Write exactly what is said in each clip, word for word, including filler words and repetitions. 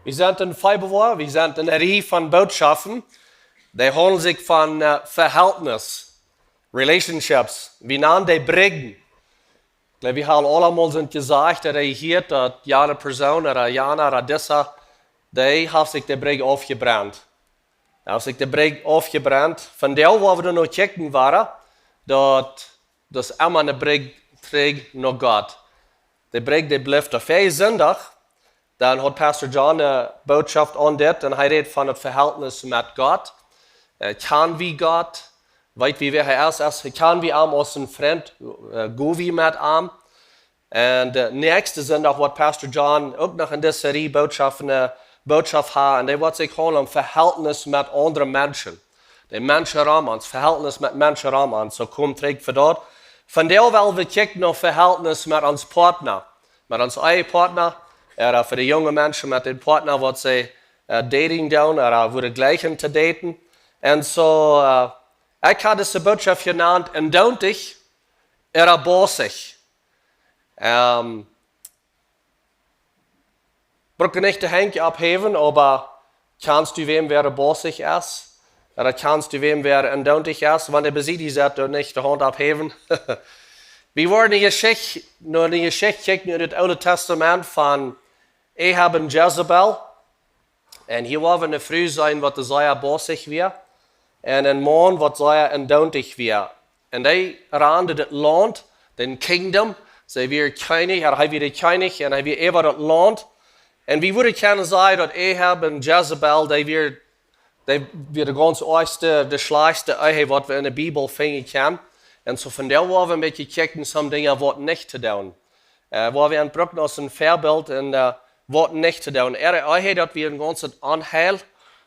Wie sent en Februar, wie sent en eene Rieej von Bootschoften, dee haundlen sikj von äh, Verhältnis, Relationships, wie nanen dee Brigjen. Ekj jleew, wie haben aulemol sent jesajcht, daut wie hieet, daut jane Persoon, ooda jana, ooda disa, dee haft sikj de Brigj aufjebrent. Dee haft sikj de Brigj aufjebrent. Vondoag, wua wie doano kjikjen woaren, daut, daut es emma eene Brigj trigj no Gott. De Brigj, dee blift doa. Ver Sindach, dan haud Pastor John eene Bootschoft aun dit un hee räd von daut Verhältnis met Gott. Äh, kjanen wie Gott? Weet wie, wäa hee es? es kjanen wie am aus een Frint? Äh, go wie met am? Un äh, näakjsten Sindach woat Pastor John uk noch en dise Rieej Bootschoften, äh, Bootschoft haben. Un dee woat sikj haundlen om Verhältnis met aundre Menschen. De Menschen rom ons, Verhältnis met Menschen rom ons. Soo, komt trigj fa daut. Vondoag well wie kjikjen no Verhältnis met ons Partner. Met ons eejnen Partner. Ooda fa de junge Menschen met dän Partner, waut see äh, dating doonen, ooda wudden jleichen to daten. Un soo, äh, ekj haud dise Bootschoft jenant, endoont die, ooda bosich. Ähm, bruck nich de Henj opphäwen, oba kjanst du wäm, wäa bosich es? Ooda kjanst du wäm, wäa endoont es? Wan dee bie die sett, dan nich de Henj opphäwen. Wie woaren eene Jeschicht, no eene Jeschicht kjikjen en daut Oole Tastament von Ahab un Jezebel. Un hia woa wie eene Fru seenen, waut sea bosich wia. Un een Maun, waut sea endoont wia. Un hee rand daut Launt, dän kingdom. See wia Kjennich, ooda hee wia de Kjennich, un hee wia äwa daut Launt. Un wie wudden kjennen sajen, daut Ahab un Jezebel, dee wia, dee wia de gaunz ieeschte, de schlajchtste Ehe, waut wie en de Bibel finjen kjennen. Un soo vondoag woa wie een bät kjikjen, some Dinja waut nich to doonen. Äh, wua wie aun brucken aus een Väabilt un äh, waut nich to doonen. Äare Ehe, daut wia een gaunzet Onheil.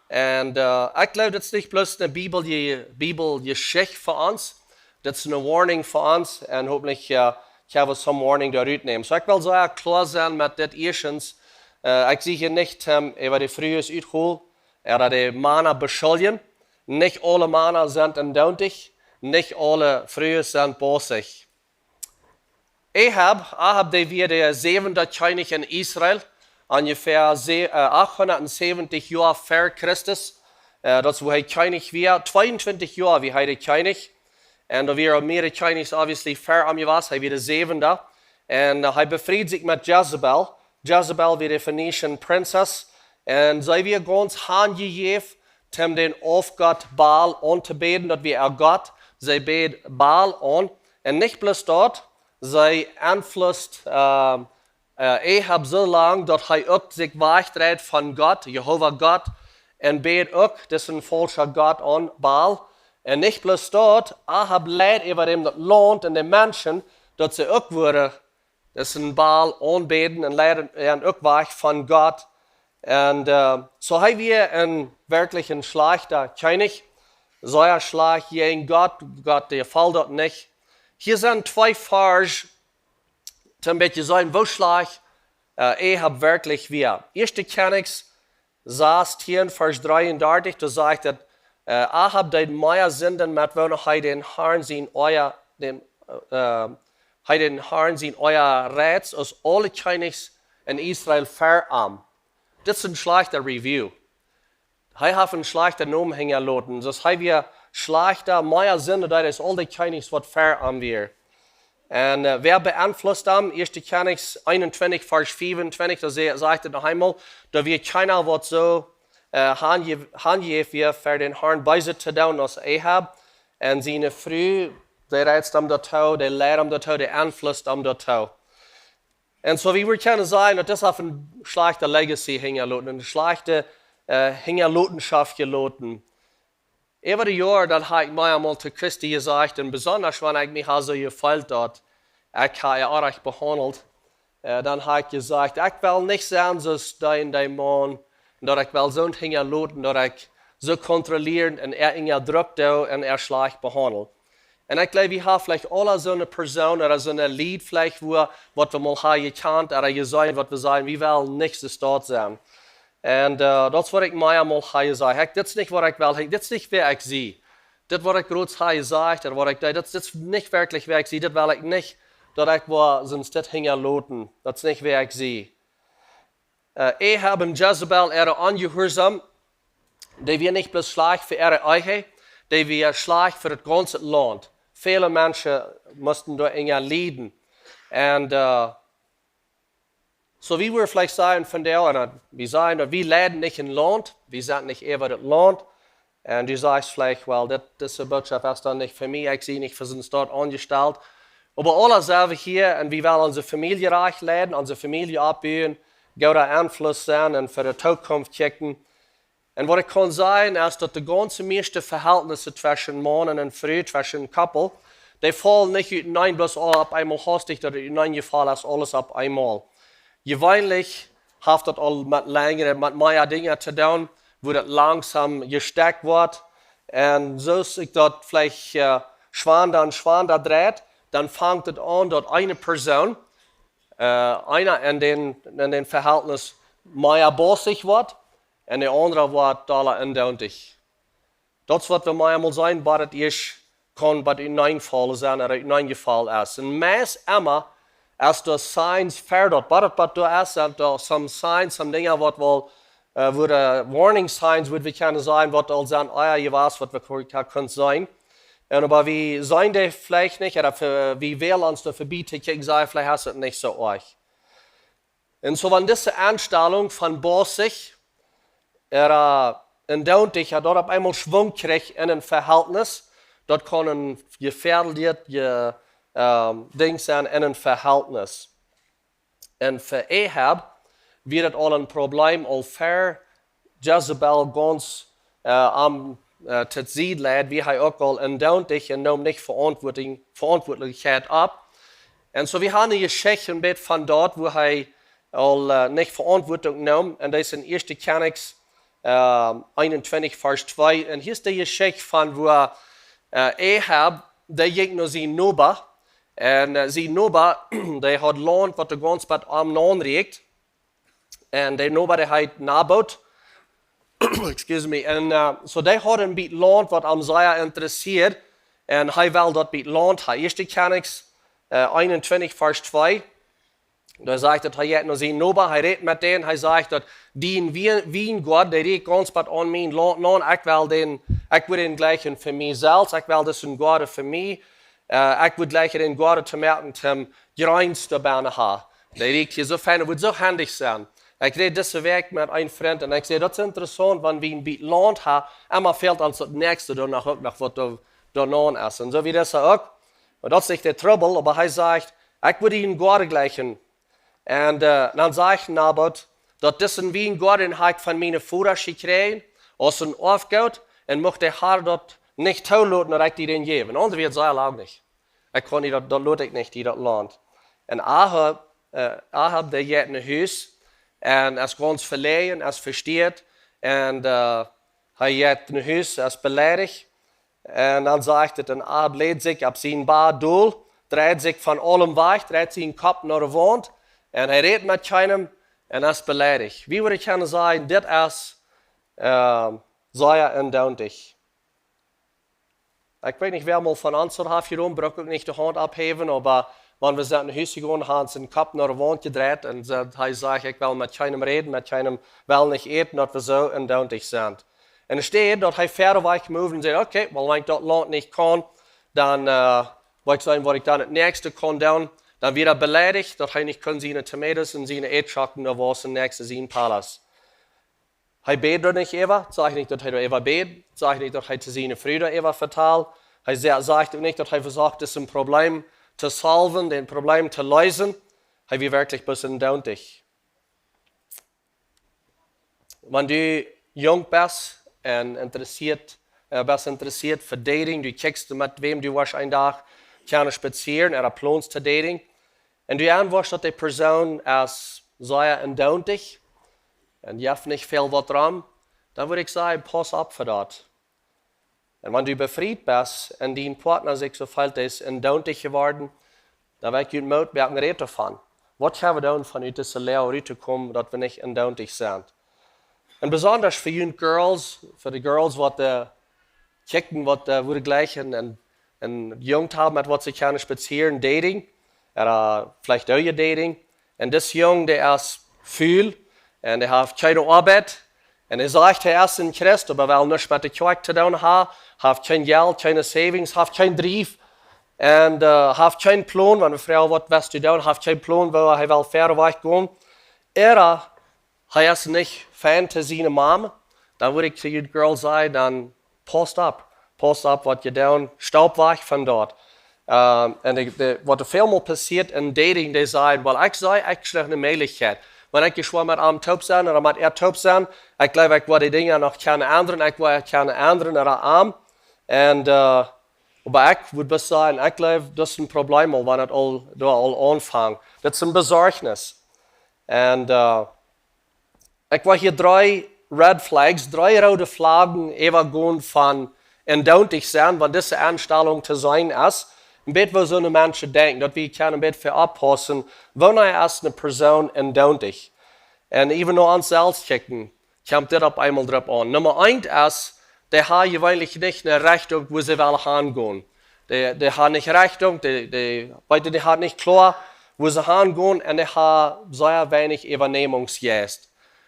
Un äh, ekj jleew, daut es nich bloos eene Bibel, Bibeljeschicht fa ons. Daut es eene warning fa ons. Un hopentlich äh, kjenn wie some warning doa rut nämen. Soo, ekj well sea kloa sennen met dit ieeschtens. Äh, ekj sie hia nich, ähm, äwa de Frues utholen, ooda de Mana beschuljen. Nich aule Mana sent endoont. Nich aule Frues sent bosich. Ahab, Ahab, dee wia de säwende Kjennich en Israel, onjefäa se-, äh, achthundatsäwentich Joa ver Christus. Äh, daut es, wua hee Kjennich wia, tweeuntwintich Joa wia hee de Kjennich. Un doa wieren mea Kjennichs, obviously, ver am jewast, hee wia de säwende. Un äh, hee befried sikj met Jezebel. Jezebel wia de Phoenician Princess. Un see wia gaunz hanjejäft, om dän Aufgott Baal auntoobäden, daut wia äa Gott. See bäd Baal aun. Un nich bloos daut, see beeinflusst äh, äh, Ahab soo lang, daut hee uk sikj wajchdreid von Gott, Jehova Gott, un bäd uk disen faulschen Gott aun, Baal. Un nich bloos daut, Ahab leid äwa däm daut Launt un de Menschen, daut see uk wudden disen Baal aunbäden un leiden an uk wajch von Gott. Un äh, soo hee wia een werkjlich een schlajchta Kjennich, sea schlajcht jäajen Gott, Gott jefoll daut nich. Hia sent twee Varsch, om een bät seenen, woo schlajcht äh, Ahab werkjlich wia. Ieeschte Kjennichs sastieen, Varsch dreeundartich, doa sajcht et, äh, Ahab deed mea Sinden met woone hee dän Harn sien Oaja, dän, äh, hee dän Harn sien Oaja reizd, aus aule Kjennichs en Israel ver am. Dit es een schlajchta Review. Hee haft een schlajchten Nomen hinjaloten. Soo hee wia schlajchta, mea Sinden deed aus aul de Kjennichs waut ver am wieren. Un äh, wäa beeinflusst am? Ieeschte Kjennichs eenuntwintich, Varsch fiefuntwintich, doa sa-, sajcht et noch eemol, doa wia kjeena waut soo äh, hanjejäft wia, ver dän Harn beeset to doonen aus Ahab. Un siene Fru, dee reizd am doatoo, dee leid am doatoo, dee beeinflusst am doatoo. Un soo, wie wie kjennen sajen, daut dis haft eene schlajchte Legacy hinjaloten, eene schlajchte äh, Hinjalotenschoft jeloten. Äwa de Joaren, dan hab ekj mie eemol to Christi jesajcht, un besonda wan ekj mie ha soo jefeelt, daut ekj ha äa orrajcht behaundelt, äh, dan hab ekj jesajcht, ekj well nich sennen soo aus dee un dee Maun, un daut ekj well soo hinjaloten, daut ekj soo kontrollierend un äa unjadrekjt doo un äa schlajcht behaundel. Un ekj jleew, wie haben veleicht aule soone Persoon ooda soone Lied veleicht, wua, waut wie mol haben jekjant ooda jeseenen, waut wie sajen, wie wellen nich soo aus daut sennen. Un äh, daut es waut ekj mie eemol ha jesajcht. Ekj, dit es nich waut ekj well, dit es nich wäa ekj sie. Dit waut ekj groot ha jesajcht, ooda waut ekj deed, dit, dit es nich werkjlich wäa ekj sie, dit well ekj nich, daut ekj woa soo aus dit hinjaloten. Daut es nich wäa ekj sie. Äh, Ahab un Jezebel äare Onjehuarsaum, dee wia nich bloos schlajcht fa äare Ehe, dee wia schlajcht fa daut gaunze Launt. Väle Menschen musten doa unja lieden. Un äh, soo wie wudden veleicht sajen von doa, un wie sajen daut wie leiden nich een Launt, wie sent nich äwa daut Launt. Un du sajchst veleicht, well, dit, dise Bootschoft es dan nich fa mie, ekj sie nich fa soone Staut aunjestalt. Oba aule sent wie hia un wie wellen onse Famielje rajcht leiden, onse Famielje oppbuen, gooda Enfluss sennen un fa de Tookunft kjikjen. Un waut ekj kaun sajen es daut de gaunze mieeschte Vehältnisse tweschen Maun un Fru, tweschen Couple, dee faulen nich uteneen, bloos aul opp eemol hastich daut et uteneen jefollen es, aules opp eemol. Jeweenlich haft daut aul met lenjre, met mea Dinja to doonen, wua daut langsom jestekjt woat. Un soo aus sikj daut veleicht äh, schwanda un schwanda dreit, dan fangt et aun daut eene Persoon, äh, eena en dän, en dän Vehältnis mea baussich woat un de aundra woat dolla undootich. Daut es waut wie mau emol seenen, waut et ieescht kaun waut uteneen jefollen sennen, ooda uteneen jefollen es. Un meist emma, aus doa Signs ver daut, waut et waut doa es, sent doa some Signs, some Dinja waut woll, äh, wua de Warning Signs, wua wie kjennen sajen, waut aul sent, ah jo, jie weeten waut wie kor-, kjennen seenen. Un oba wie seenen dee veleicht nich, ooda fa-, wie wellen ons doa verbie to kjikjen, sajen, veleicht es et nich soo oajch. Un soo wan dise Enstalunk von baussich, ooda undootich, daut opp eemol Schwung kjricht en een Vehältnis, daut kaun een jefäadeljet, je, ähm, Dinkj sennen en een Vehältnis. Un fa Ahab wia daut aul een Probleem, aul ver Jezebel gaunz äh, am äh, to Sied leid, wia hee uk aul undootich un neem nich Veauntwuatunk, Veauntwuatlichkjeit opp. Un soo, wie haben eene Jeschicht een bät von daut, wua hee aul äh, nich Veauntwuatunk neem. Un daut es en Ieeschte Kjennichs äh, eenuntwintich, Varsch twee. Un hia es de Jeschicht von, wua äh, Ahab, dee jinkj no sien Noba. Un äh, sien Noba, dee haud Launt, waut doa gaunz bie am naun rieekjt. Un de Noba, dee heet Nabot. Excuse me. Un äh, soo dee haud een bät Launt, waut am sea interessieed. Un hee well daut bät Launt haben. Ieeschte Kjennichs äh, eenuntwintich, Varsch twee. Doa sajcht et, hee jinkj no sien Noba, hee rät met dän, hee sajcht daut, dien Wien-, Wiengoaden, dee rieekjt gaunz bie aun mien Launt naun, ekj well dän, ekj well dän jlikjen fa mie selfst, ekj well disen Goaden fa mie, äh, ekj well jlikjen dän Goaden to moaken, toom Jreens doa bennen haben. Dee rieekjt hia soo fein, daut wudd soo haundich sennen. Ekj räd dise Wäakj met een Frint un ekj säd, daut es interessaunt, wan wie een bät Launt haben, emma fält ons daut näakjste doa noch uk noch waut doa, doa naun es. Un soo wia daut uk. Un daut es nich de Trubbel, oba hee sajcht, ekj well dien Goaden jlikjen. Un äh, dan sajcht Nabot, daut disen Wiengoaden hab ekj von miene Vodasch jekjräajen, aus een Oafgoot, un mucht de Har daut nich toloten, daut ekj die dän jäw. En aundre Wieed säd hee uk nich. Ekj kaun die daut, daut lot ekj nich, die daut Launt. Un Ahab, äh, Ahab, dee jeit no Hus, un es gaunz veläajen, es vesteat, un äh, hee jeit no Hus, es beleidicht. Un dan sajcht et, un Ahab läd sikj opp sien Bad dol, dreid sikj von aulem wajch, dreid sienen Kopp no de Waunt, un hee rät met kjeenem, un es beleidicht. Wie wudden kjennen sajen, dit es äh, sea undootich. Ekj weet nich, wäa mol von ons daut haft jedonen, bruck uk nich de Haunt opphäwen, oba wan wie sent no Hus jegonen, haben sienen Kopp no de Waunt jedreit un sent, hee sajcht, ekj well met kjeenem räden, met kjeenem well nich äten, daut wie soo undootich sent. Un enne Städ daut hee wieda wajch moved un säd, okay, well, wan ekj daut Launt nich kaun, dan äh, woa ekj seenen, waut ekj dan daut näakjste kaun doonen. Dan wia hee beleidicht, daut hee nich kunn siene Tomatoes un siene Ätschocken doa wausen näakjst to sien Palaus. Hee bäd doa nich äwa, sajcht nich, daut hee doa äwa bäd, sajcht nich, daut hee to siene Fru doa äwa vetald. Hee sa-, sajcht uk nich, daut hee vesocht, dit een Probleem to solven, dän Probleem to leesen. Hee wia werkjlich bloos undootich. Wan du junk best un interessieet, äh, best interessieet fa dating, du kjikjst met wäm du woascht een Dach kjennen spazieren, ooda plonst to daten, un du enwoascht, daut de Persoon es sea undootich un jeft nich väl waut rom, dan wudd ekj sajen, pauss opp fa daut. Un wan du befriet best un dien Partner sikj soo felt, dee es undootich jeworden, dan well ekj junt Moot moaken, räd doavon. Waut kjenn wie doonen, von ut dise Loag rut to komen, daut wie nich undootich sent? Un besonda fa june Girls, fa de Girls, waut äh, kjikjen, waut äh, wudden jleichen un, un Jungs haben, met waut see kjennen spazieren, dating, ooda veleicht uk dating. Un dis Jung, dee es ful, Un hee haft kjeene Oabeit. Un hee sajcht, hee es een Christ, oba well nuscht met de Kjoakj to doonen haben. Haft kjeen Jelt, kjeene savings, haft kjeen Drift. Un äh, haft kjeen Plon, wan wie froagen, waut west du doonen, haft kjeen Plon, woo hee well wieda wajch gonen. Ooda hee es nich fein to siene Mom. Dan wudd ekj to june Girls sajen, dan pausst opp. Pausst opp, waut jie doonen. Staupt wajch von doa. Ähm, un de, de, waut väl mol passieet en dating, dee sajen, well, ekj see, ekj schlach ne Mäajlichkjeit. Wan ekj jeschwoa met am toop sie, ooda met äa toop sie, ekj jleew, ekj woa de Dinja noch kjennen endren, ekj woa kjennen endren, ooda am. Un äh, oba ekj wudd bloos sajen, ekj jleew, daut es een Problem, aul wan et aul, doa aul aunfangt. Daut es een Besorgnis. Un äh, ekj woa hia dree red flags, dree roode Flaggen äwagonen von endoonticht sennen, wan dise Enstalunk to seenen es. Een bät woo soone Menschen denkjen, daut wie kjennen een bät fa oppaussen, wanea es ne Persoon endoonticht. Un iewen no ons selfst kjikjen, kjemt dit opp eemol doaropp aun. Numma eent es, dee haben jeweenlich nich ne Rechtunk, wua see wellen hangonen. Dee, dee haben nich Rechtunk, dee, dee weeten, dee haben nich kloa, wua see hangonen, un dee haben sea weinich Äwanämungsjeist.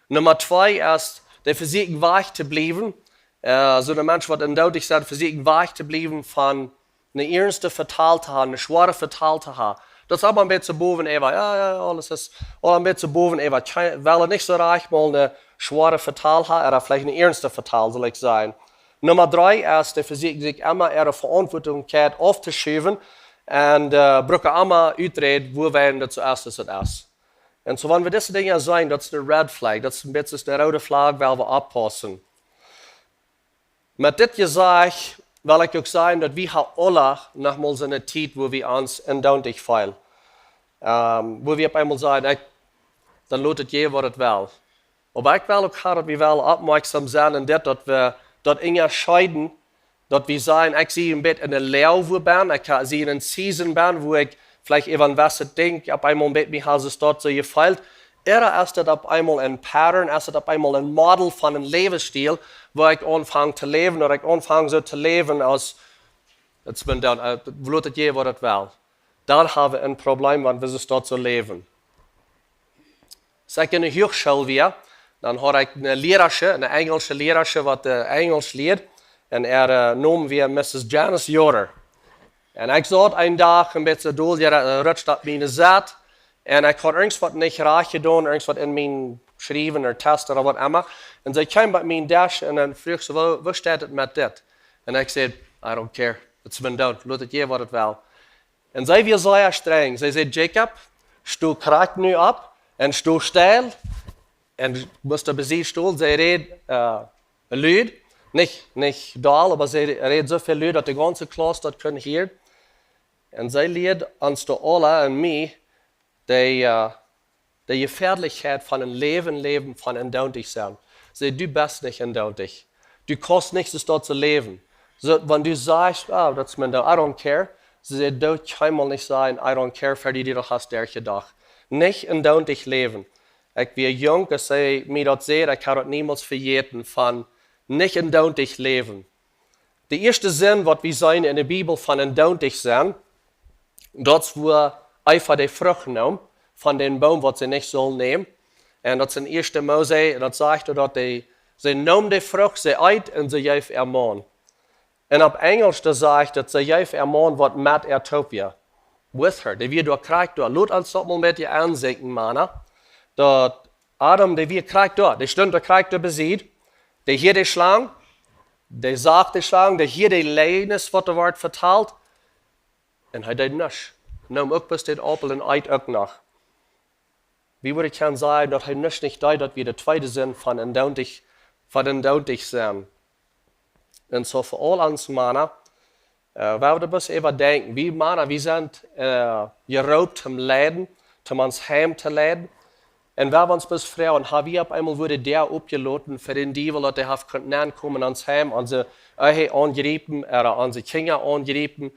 Numma twee es, dee vesieekjen wajch to bliewen. Äh, soone Menschen, waut endoonticht sent, vesieekjen wajch to bliewen von ne iernste Vetal to haben, ne schwoare Vetal to haben. Daut es aulemol een bät bowen äwa, jo, jo, jo, aules es aulemol een bät bowen äwa. Kjeen, wellen nich soo rajcht mol ne schwoare Vetal haben, ooda veleicht ne iernste Vetal, saul ekj sajen. Numma dree es, dee vesieekjen sikj emma äare Veauntwuatlichkjeit auftoschaufen un äh, brucken emma Uträd, wua wie daut soo es, aus et es. Un soo, wan wie dise Dinja seenen, daut es ne red flag, daut es een bät ne roode Flagg, wua wie oppaussen. Met dit jesajcht, well ekj uk sajen, daut wie haben aule noch mol soone Tiet, wua wie ons endoonticht feelen. Ähm, wua wie opp eemol sajen, ekj, dan lot et jäwen, waut et well. Oba ekj well uk haben, daut wie wellen oppmoakjsom sennen un dit, daut wie daut unjascheeden, daut wie sajen, ekj sie een bät en de Loag, wua ekj ben, ekj ha-, sie en ne Season ben, wua ekj veleicht äwa een jewesset Dinkj opp eemol een bät mie ha soo daut soo jefeelt. Ooda es daut opp eemol een Pattern, es daut opp eemol een Model von een Läwensstiel, wua ekj aunfang to läwen, ooda ekj aunfang soo to läwen aus, et es mien, dan, äh, lot et jäwen, waut et well. Dan haben wie een Problem, wan wie soo daut soo läwen. Aus ekj en de Huachschool wia, dan haud ekj ne Lierarsche, ne enjelsche Lierarsche, waut äh, Enjelsch lieed. Un äa äh, Nomen wia Missus Janice Yoder. Un ekj saut een Dach een bät doll, jo, äh, rutscht opp miene Sied. Un ekj haud irjentwaut nich rajcht jedonen, irjentwaut en mien Schriewen ooda Test ooda waut emma. Un see kjeem bie mienen Desch un dan fruach see, woo, woo steit et met dit? Un ekj säd, I don't care, et es mien Doot, lot et jäwen, waut et well. Un see wia sea strenj. See säd, Jacob, sto krakjt nu opp un sto stell. Un must opp de Sied stonen. See räd äh, lud, nich, nich doll, oba see räd soo väl lud, daut de gaunze Klauss daut kunn hieren. Un see lieed ons doa aule un mie, dee, äh, de Jefäadlichkjeit von een Läwen läwen von endoonticht sennen. See, du best nich endoonticht. Du kaust nich soo daut soo läwen. Soo, wan du sajchst, ah, daut es mien Doot, I don't care. See säd, doo kjeenmol nich sajen, I don't care, ver du die daut hast derchjedocht. Nich endoonticht läwen. Ekj wia junk, aus see mie daut säd, ekj ha daut niemols vejäten, von nich endoonticht läwen. De ieeschte Sind, waut wie seenen en de Bibel von endoonticht sennen, daut es wua Eva de Frucht neem von dän Boom, waut see nich sull nämen. Un daut es en ieeschte Mose, un daut sajcht doa, daut dee, see neem de Frucht, see eet un see jeef äa Maun. Un opp Enjelsch, doa sajcht daut, see jeef äa Maun, waut met äa toop wia. With her. Dee wia doa krakjt doa. Lot ons daut mol met die aunseenen, Mana. Daut Adam, dee wia krakjt doa. Dee stunt doa krakjt doa bie Sied. Dee hieed de Schlang. Dee sach de Schlang. Dee hieed de Läajes, waut doa wort vetalt. Un hee deed nuscht. Neem uk bloos dän Aupel un eet uk noch. Wie wudden kjennen sajen, daut hee nuscht nich deed, daut wia de tweede Sind von endoonticht, von endoonticht sennen. Un soo fa aul ons Mana, äh, wie wudden bloos äwadenkjen, wie Mana, wie sent äh, jeroopt toom leiden, toom ons Heim to leiden. Un wie wudden ons bloos froagen, ha wie opp eemol wudden Däa opjeloten fa dän Diewel, daut hee haft kunt nenkomen en ons Heim, onse Ehe aunjriepen, ooda onse Kjinja aunjriepen,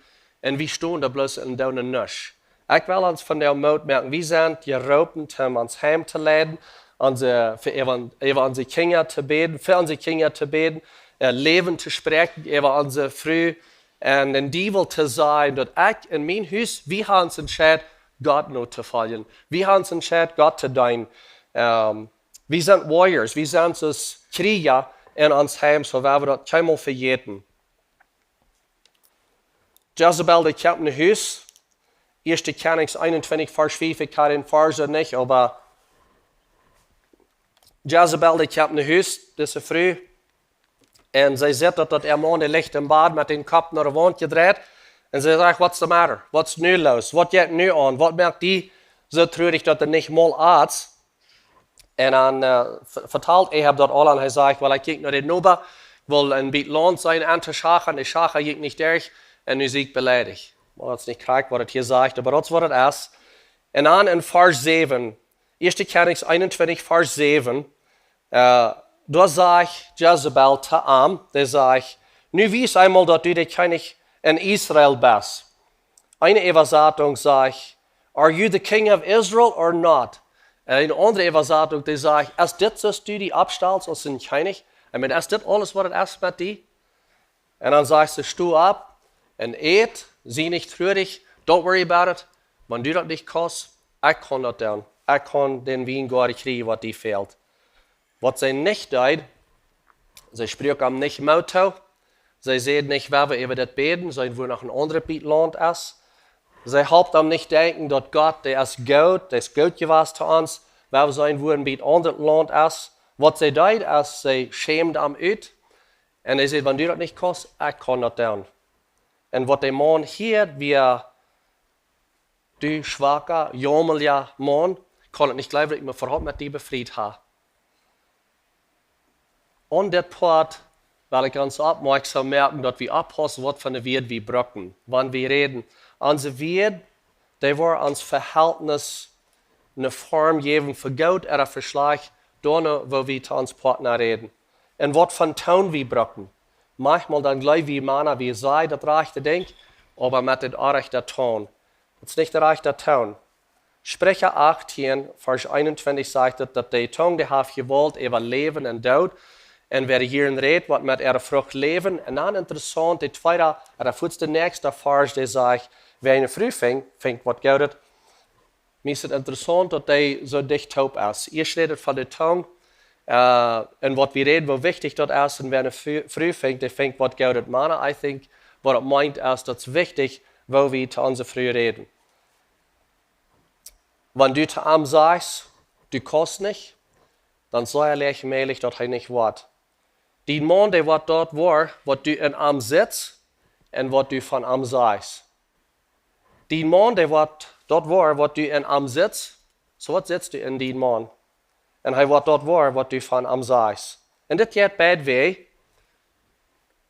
un wie stonen doa bloos un doonen nuscht. Ekj well ons vondoag Moot moaken. Wie sent jeroopen, om ons Heim to leiden, onse, fa äwa, äwa onse Kjinja to bäden, fa onse Kjinja to bäden, äh, Läwen to spräakjen, äwa onse Fru, un dän Diewel to sajen, daut ekj un mien Hus, wie haben ons entscheit, Gott notofoljen. Wie haben ons entscheit, Gott to deenen. Ähm, Wie sent warriors, wie sent soo aus Kjrieja en ons Heim, soo woa wie daut kjeenmol vejäten. Jezebel, dee kjemt no Hus. Ieeschte Kjennichs eenuntwintich, Varsch fief, ekj hab dän Varsch nich, oba Jezebel, dee kjemt no Hus, dise Fru. Un see sitt, daut daut äa Maun, dee licht em Bad met dän Kopp no de Waunt jedreit. Un see sajcht: "What's the matter? Waut es nu loos? Waut jeit nu aun? Waut moakt die soo trurich, daut du nich mol atst?" Un dan äh, v- vetalt Ahab daut aul un hee sajcht: "Well, ekj jinkj no dän Noba, ekj wull een bät Launt seenen, aun to schachan, de Schacha jinkj nich derch, un nu sie ekj beleidicht." Well, daut es nich krakjt, waut et hia sajcht, oba daut es, waut et es. Un dan en Varsch säwen, Ieeschte Kjennichs eenuntwintich, Varsch säwen, äh, doa sajcht Jezebel to am, dee sajcht: "Nu wies eemol, daut du de Kjennich en Israel best." Eene Äwasatunk sajcht: "Are you the king of Israel or not?" Un eene aundre Äwasatunk, dee sajcht: "Es dit soo aus du die oppstalst aus een Kjennich? I mean, es dit aules, waut et es met die?" Un dan sajcht see: "Sto opp un ät, sie nich trurich, don't worry about it. Wan du daut nich kaust, ekj kaun daut doonen. Ekj kaun dän Wiengoaden kjrieen, waut die fält." Waut see nich deed, see spruak am nich Moot too. See säd nich: "Woa wie äwa dit bäden, seenen wua noch een aundret bät Launt es." See halpt am nich denkjen, daut Gott, dee es goot, dee es goot jewast to ons, woa wie seenen wua een bät aundret Launt es. Waut see deed, es, see schämd am ut. Un hee säd: "Wan du daut nich kaust, ekj kaun daut doonen." Un waut de Maun hieed, wia: "Du schwaka, jaumlicha Maun, ekj kaun et nich jleewen, daut ekj mie äwahaupt met die befriet hab." Aun dit Poat well ekj ons oppmoakjsom moaken, daut wie oppaussen, waut fa Wieed wie brucken, wan wie räden. Onse Wieed, dee woaren ons Vehältnis eene Form jäwen, fa goot ooda fa schlajcht, doano, woo wie to onsen Partner räden. Un waut fa Toon wie brucken. Maunchmol dan jleew wie Mana, wie sajen daut rajchte Dinkj, oba met dän orrajchten Toon. Daut es nich de rajchta Toon. Spricha achtieen, Varsch eenuntwintich sajcht et, daut de Tung, dee haft Jewault äwa Läwen un Doot. Un wäa doaräwa rät, woat met äare Frucht läwen. Un dan interessaunt, de tweede, ooda fuaz de näakjste Varsch, dee sajcht: "Wäa eene Fru finjt, finjt waut Goodet." Mie es et interessaunt, daut dee soo dicht toop es. Ieescht rät et von de Tung, äh, un waut wie räden, woo wichtich daut es, un wäa eene Fru, Fru finjt, dee finjt waut Goodet. Mana, I think, waut et meent es, daut es wichtich, woo wie to onse Fru räden. Wan du to am sajchst, du kaust nich, dan es sea leicht mäajlich, daut hee nich woat. Dien Maun, dee woat daut woaren, waut du en am sitst un waut du von am sajchst. Dien Maun, dee woat daut woaren, waut du en am sitst, soo waut sitst du en dien Maun. Un hee woat daut woaren, waut du von am sajchst. Un dit jeit beid Wäaj.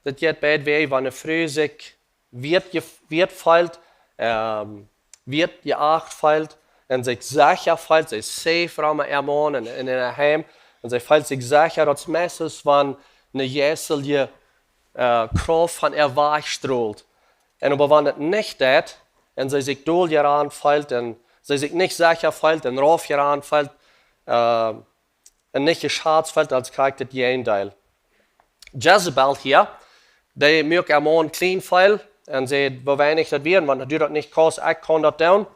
Dit jeit beid Wäaj, wan eene Fru sikj wieet, wieet feelt, ähm, wieet jeacht feelt un sikj secha feelt, see es safe rom äa Maun en, en äa Heim. Un see feelt sikj secha, daut es meist soo aus wan eene jeistelje äh, Krauft von äa wajchstrolt. Un oba wan et nich deit, un see sikj dol jeran feelt, un see sikj nich secha feelt, un rauf jeran feelt, äh, un nich jeschazt feelt, dan kjricht et daut Jäajendeel. Jezebel hia, dee muak äa Maun kjlien feelen, un säd, woo weinich daut wia, wan du daut nich kaust, ekj kaun daut doonen.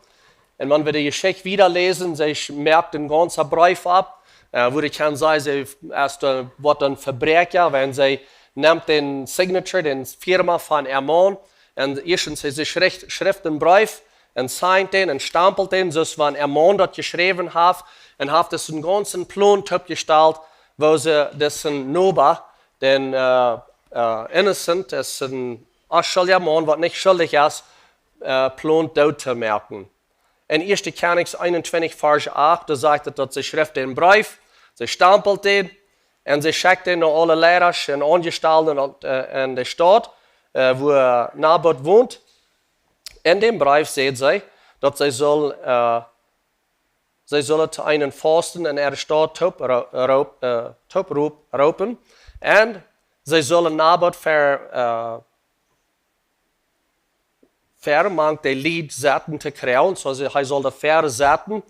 Un wan wie de Jeschicht wieda läsen, see sch- moakt een gaunza Breef opp, äh, woo wie kjennen sajen, see es de, woat een Vebräakja, wan see nemt dän Signature, dän Firma von äa Maun, un ieeschtens see, see schrift, schrift een Breef un signt dän un stampelt dän, soo aus wan äa Maun daut jeschräwen haft, un haft dis een gaunzen Plon toopjestalt, woo see disen Noba, dän, äh, äh, innocent, es een onschuldja Maun, waut nich schuldich es, äh, plont doot to moaken. En Ieeschte Kjennichs eenuntwintich, Varsch acht, doa sajcht et, daut see schrift dän Breef, see stampelt dän, un see schekjt dän no aule Leidasch un Aunjestalde en, äh, en de Staut, äh, wua Nabot wont. En dän Breef sajcht see, daut see sull, äh, see sullen to eenen Fausten en äare Staut toop ro-, roop-, äh, toop roop-, roopen. Un see sullen Nabot ver-, äh, ver mank de Lied setten to kjrieen, soo see, hee sull doa ver setten.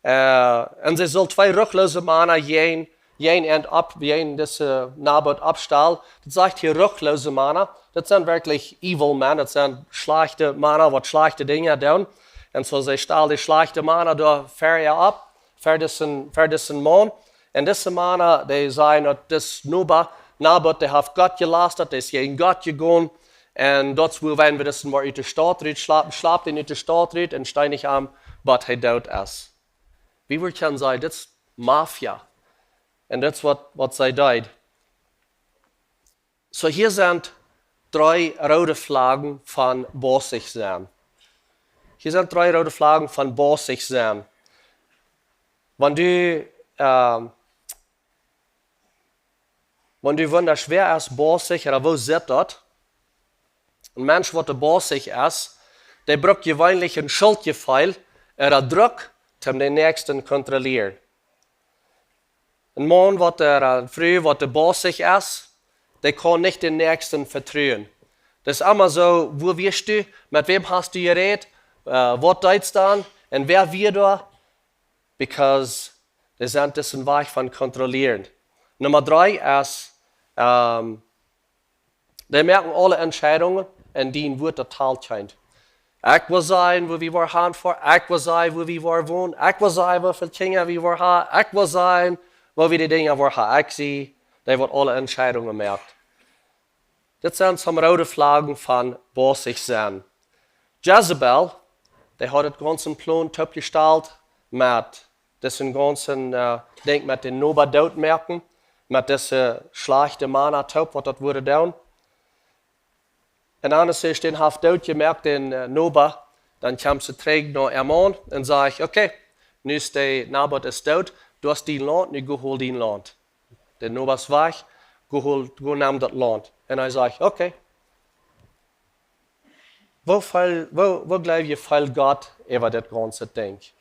Äh, un see sull twee ruchloose Mana jäajen, jäajen an opp, jäajen disen Nabot oppstalen. Daut sajcht hia ruchloose Mana. Daut sent werkjlich evil men. Daut sent schlajchte Mana, waut schlajchte Dinja doonen. Un soo see stalt dee schlajchte Mana doa ver äa opp, ver disen, ver disen Maun. Un dise Mana, dee säden, daut dis Noba, Nabot, dee haft Gott jelastat, dee es jäajen Gott jegonen. Un daut es wuarom wie disen mau ut de Staut rut schlapen, schlapt dän ut de Staut rut un steinijt am, bat hee doot es. Wie wudden kjennen sajen, dit es Mafia. Un dit es waut, waut see deed. Soo, hia sent dree roode Flaggen von bosich sennen. Hia sent dree roode Flaggen von bosich sennen. Wan du, ähm, wan du wundasch, wäa es bosich, ooda woo sitt daut? Een Mensch, waut bosich es, dee brukt jeweenlich een Schuldjefeel ooda Druck, om dän Näakjsten kontrollieren. Een Maun, waut, ooda eene Fru, waut bosich es, dee kaun nich dän Näakjsten vetruen. Daut es emma soo, wua wieescht du, met wäm hast du jerät, äh, waut deedst dan, un wäa wia doa? Because dee sent disen Wajch von kontrollieren. Numma dree es, ähm, dee moaken aule Entscheidungen un dee woat daut total kjeent. Ekj well sajen, wua wie woaren han foaren. Ekj well sajen, wua wie woaren wonen. Ekj well sajen, woo väl Kjinja wie woaren han. Ekj well sajen, woo wie de Dinja woaren han. Ekj sie, dee waut aule Entscheidungen moakt. Dit sent some roode Flaggen von bosich sennen. Jezebel, dee haud dän gaunzen Plon toopjestalt met disen gaunzen, äh, Dinkj met dän Noba doot moaken, met dise schlajchte Mana toop, waut daut wudden doonen. Un dan, aus see dän haft doot jemoakt, dän, äh, Noba, dan kjeem see trigj no äa Maun un säd: "Okay, nu es de Nabot es doot, du hast dien Launt, nu go hol dien Launt." De Noba es wajch, go hol, go nemm daut Launt. Un hee säd: "Okay." Woo väl, woo, woo jleew jie, väl Gott äwa dit gaunze Dinkj?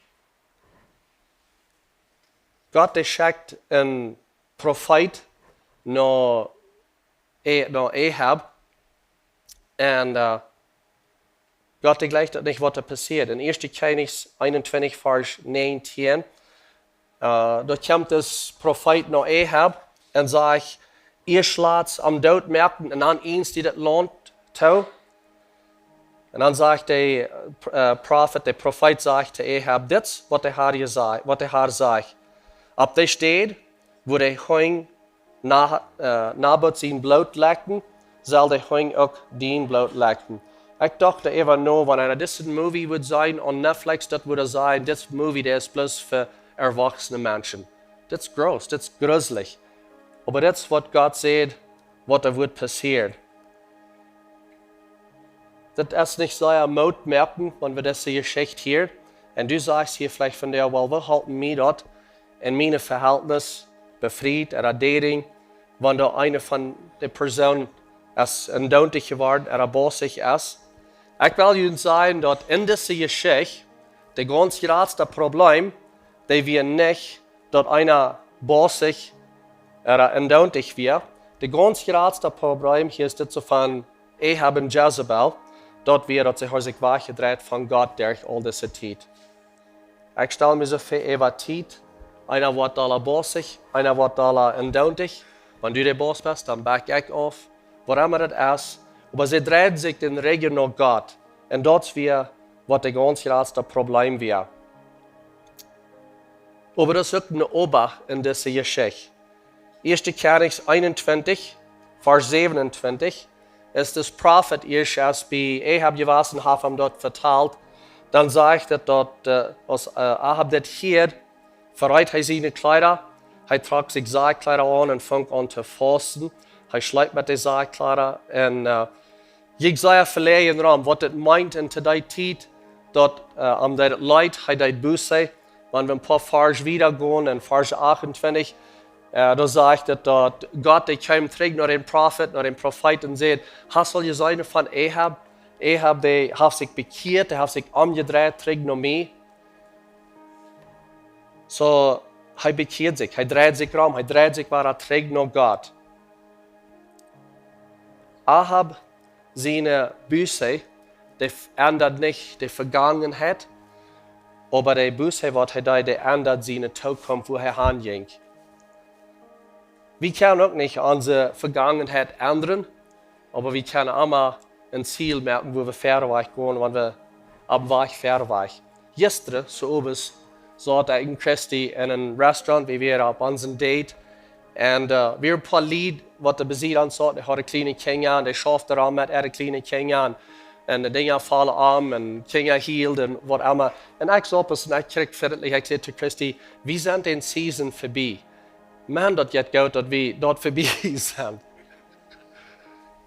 Gott, dee schekjt een Profeet no, eh, no Ahab. Un, äh, Gott, dee jleicht daut nich, waut doa passieet. En Ieeschte Kjennichs eenuntwintich, Varsch näajentieen, äh, doa kjemt dis Profeet no Ahab un sajcht: "Ieescht lat am doot moaken un dan ieescht die daut Launt too." Un dan sajcht de, äh, Profeet, de Profeet sajcht to Ahab: "Dit es, waut de Har jesajcht, waut de Har sajcht: Opp dee Städ, wua de Hunj Na-, äh, Nabot sien Bloot lekjten, sell de Hunj uk dien Bloot lekjten." Ekj docht doaräwa no, wan eena disen Movie wudd seenen aun Netflix, daut wudd sennen, dise Movie, dee es bloos fa erwachsene Menschen. Dit es gross, dit es gruslich. Oba dit es, waut Gott sajcht, waut doa woat passieren. Dit es nich sea Moot moakent, wan wie dise Jeschicht hieren. Un du sajchst hia veleicht vondoag: "Well, woo halpt mie daut en mien Vehältnis befriet ooda dating, wan doa eene von de Persoonen es endoont jeworden ooda bosich es?" Ekj well junt sajen, daut en dise Jeschicht de gaunz jratste Problem, dee wia nich, daut eena bosich ooda endoont wia. De gaunz jratste Problem hia es dit soo von Ahab un Jezebel, daut wia, daut see haud sikj wajchjedreit von Gott derch aul dise Tiet. Ekj stal mie soo väl äwa Tiet, eena woat aula bosich, eena woat aula endoont. Wan du de Bos best, dan back ekj auf. Wautemma daut es, oba see dreiden sikj dän Rigjen no Gott. Un daut wia, waut de gaunz jratste Problem wia. Oba daut es uk een Oba en dise Jeschicht. Ieeschte Kjennichs eenuntwintich, Varsch säwenuntwintich, es dis Profeet ieescht es bie Ahab jewast un haft am daut vetalt. Dan sajcht et daut, äh, aus, äh, Ahab daut hieed, vereet hee siene Kjleeda, hee trock sikj Sackkjleeda aun un funk aun to fausten. Hee schleep met de Sackkjleeda un, äh, jinkj sea veläajen rom, waut et meent en to dee Tiet, daut, äh, am daut leet, hee deed Buße. Wan wie een poa Varsch wieda gonen, en Varsch achtuntwintich, äh, doa sajcht et, daut Gott, dee kjeem trigj no dän Profeet, no dän Profeet un säd: "Hast aul jeseenen von Ahab? Ahab, dee haft sikj bekjieet, dee haft sikj omjedreit trigj no mie." Soo, hee bekjieed sikj, hee dreid sikj rom, hee dreid sikj wada trigj no Gott. Ahab siene Buße, dee f-, endat nich de Vegangenheit, oba de Buße, waut hee deed, dee endat siene Tookunft, wua hee han jinkj. Wie kjennen uk nich onse Vegangenheit endren, oba wie kjennen emma een Ziel moaken, wua wie verwoats gonen, wan wie oppem Wajch verwoats. Jistren, soo owes, saut ekj un Christy en een Restaurant, wie wieren opp onsen Date. Un äh, wie wieren een poa Lied, waut doa bie ons sauten, dee hauden kjliene Kjinja, un dee schauften doa met äare kjliene Kjinja, un, un de Dinja faulen om, un Kjinja hielen, un waut emma. Un ekj saut opp un ekj kjrieech friedlich, ekj säd to Christy: "Wie sent dän Season verbie. Maun, daut jeit goot, daut wie daut verbie sent."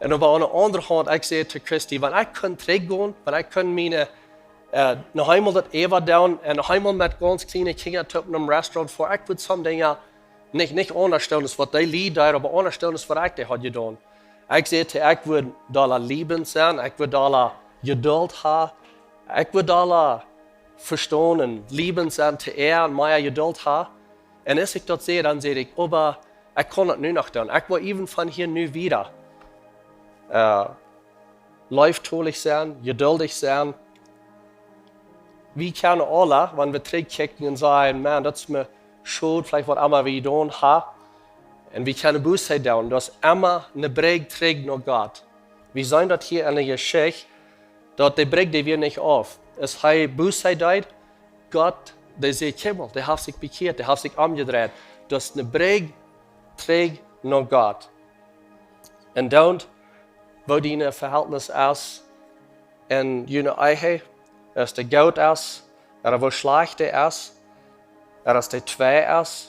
Un opp eene aundre Haunt, ekj säd to Christy, wan ekj kunn trigjgonen, wan ekj kunn miene, äh, noch eemol daut Äwa doonen un noch eemol met gaunz kjliene Kjinja toop em Restaurant foaren, ekj wudd some Dinja nich, nich aundasch doonen aus waut dee Lied deeden, oba aundasch doonen aus waut ekj dee haud jedonen. Ekj säd to, ekj wudd dolla liebend sennen, ekj wudd dolla Jeduld haben, ekj wudd dolla vestonen un liebend sennen to äa un mea Jeduld haben. Un aus ekj daut säd, dan säd ekj: "Oba ekj kaun daut nu noch doonen. Ekj well even von hia nu wieda äh, leeftolich sennen, jeduldich sennen." Wie kjennen aule, wan wie trigjkjikjen un sajen: "Maun, daut es mie schod, veleicht waut emma wie jedonen haben." Un wie kjennen Buße doonen, daut es emma eene Brigj trigj no Gott. Wie seenen daut hia en de Jeschicht, daut de Brigj, dee wia nich auf. Aus hee Buße deed, Gott, dee säd: "Kjikj mol, dee haft sikj bekjieet, dee haft sikj omjedreit." Daut es eene Brigj trigj no Gott. Un dan, woo dien Verhältnis es en june Ehe, aus dee goot es, ooda woo schlajcht dee es, ooda aus dee twei es,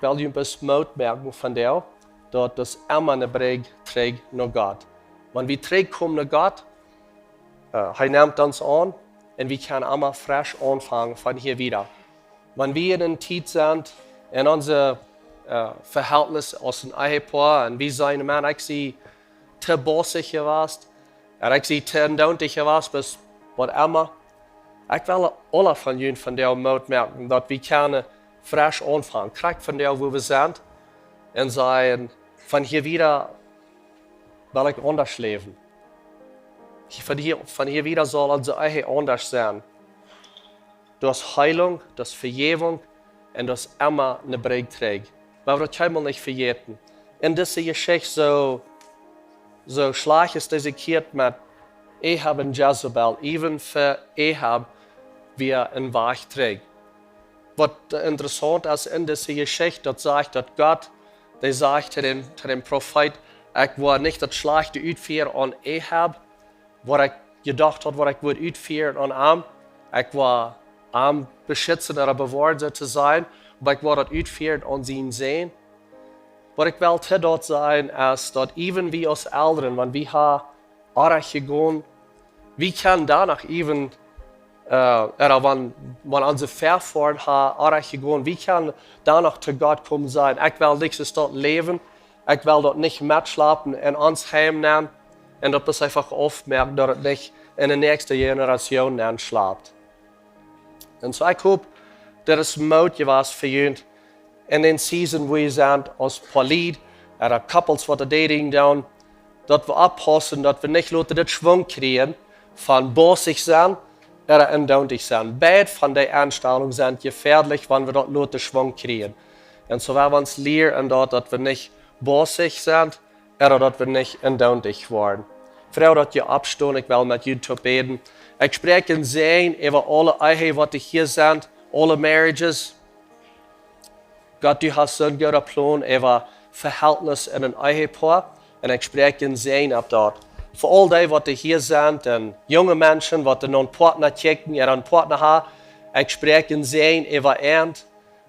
well ekj junt bloos Moot moaken von doa, daut es emma eene Brigj trigj no Gott. Wan wie trigjkomen no Gott, äh, hee nemt ons aun un wie kjennen emma fresch aunfangen von hia wieda. Wan wie en eene Tiet sent en ons äh, Verhältnis aus een Ehepoa un wie sajen: "Maun, ekj sie too bosich jewast, un ekj sie too endoont jewast, bloos waut emma." Ekj well aule von junt von doa Moot moaken, daut wie kjennen fresch aunfangen, krakjt von doa, wua wie sent, un sajen: "Von hia wieda well ekj aundasch läwen. Von hia, von hia wieda saul onse Ehe aundasch sennen." Daut es Heilunk, daut es Vejäwunk un daut es emma eene Brigj trigj. Oba daut kjenn wie nich vejäten. En dise Jeschicht, soo, soo schlajcht aus dise Kjieet met Ahab un Jezebel, even fa Ahab wia een Wajch trigj. Waut interessaunt es en dise Jeschicht, daut sajcht, daut Gott, dee sajcht to dän, to dän Profeet: "Ekj woa nich daut Schlajchte utfieren aun Ahab, waut ekj jedocht haud, waut ekj wudd utfieren aun am. Ekj woa am beschitzen ooda bewoaren, soo to sajen, oba ekj woa daut utfieren aun sienen Sän." Waut ekj well to daut sajen es, daut even wie aus Elren, wan wie haben orrajcht jegonen, wie kjennen doano even, äh, ooda wan, wan onse Väafoaren haben orrajcht jegonen, wie kjennen doano to Gott komen, sajen: "Ekj well nich soo läwen, ekj well daut nich metschlapen en ons Heim nenn." Un daut es eefach aufmoaken, daut et nich en de näakjste Generation nenn schlapt. Un soo, ekj hop, daut es Moot jewast fa junt en dän Season, wua jie sent aus poa Lied, ooda couples, waut dating doonen, daut wie oppaussen, daut wie nich loten dit Schwung kjrieen von bosich sennen ooda endoont sennen. Beid von dee Enstalunk sent jefäadlich, wan wie daut loten Schwung kjrieen. Un soo well wie ons lieren en daut, daut wie nich bosich sent ooda daut wie nich endoont woaren. Froag, daut jie oppstonen, ekj well met junt toop bäden. Ekj spräakj een Sän äwa aule Ehe, waut hia sent, aule marriages. Gott, du hast soon gooden Plon äwa Verhältnis en een Ehepoa. Un ekj spräakj een Sän opp daut. Fa aul dee, waut hia sent, un junge Menschen, waut no een Partner kjikjen ooda een Partner haben, ekj spräakj een Sän äwa an,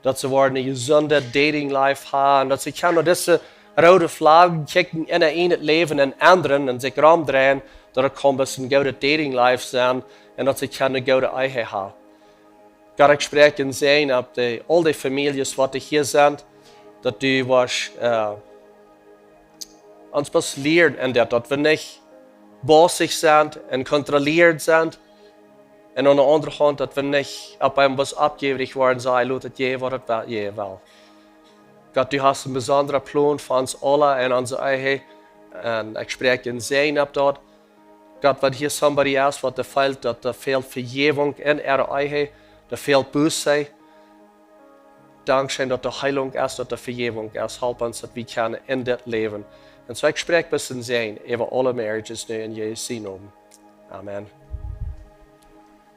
daut see woaren eene jesunde dating life haben, daut see kjennen no dise roode Flaggen kjikjen en äa ieejnet Läwen un endren un sikj romdreien, daut et kaun bloos eene goode dating life sennen un daut see kjennen eene goode Ehe haben. Gott, ekj spräakj een Sän opp dee, aul dee Famieljes, waut hia sent, daut du woascht, äh, ons bloos lieren en daut, daut wie nich bosich sent un kontrollierend sent. Un aun de aundre Haunt, daut wie nich opp eemol bloos oppjäwrich woaren, sajen: "Lot et jäwen, waut et wel-, jäwen well." Gott, du hast een besondren Plon fa ons aule en onse Ehe. Un ekj spräakj een Sän opp daut. Gott, wan hia somebody es, waut doa feelt, daut doa fält Vejäwunk en äare Ehe, doa fält Buße. Dankscheen, daut doa Heilunk es, daut doa Vejäwunk es. Help ons, daut wie kjennen en dit läwen. Un soo, ekj spräakj bloos een Sän äwa aule marriages nu en Jesus sienen Nomen. Amen.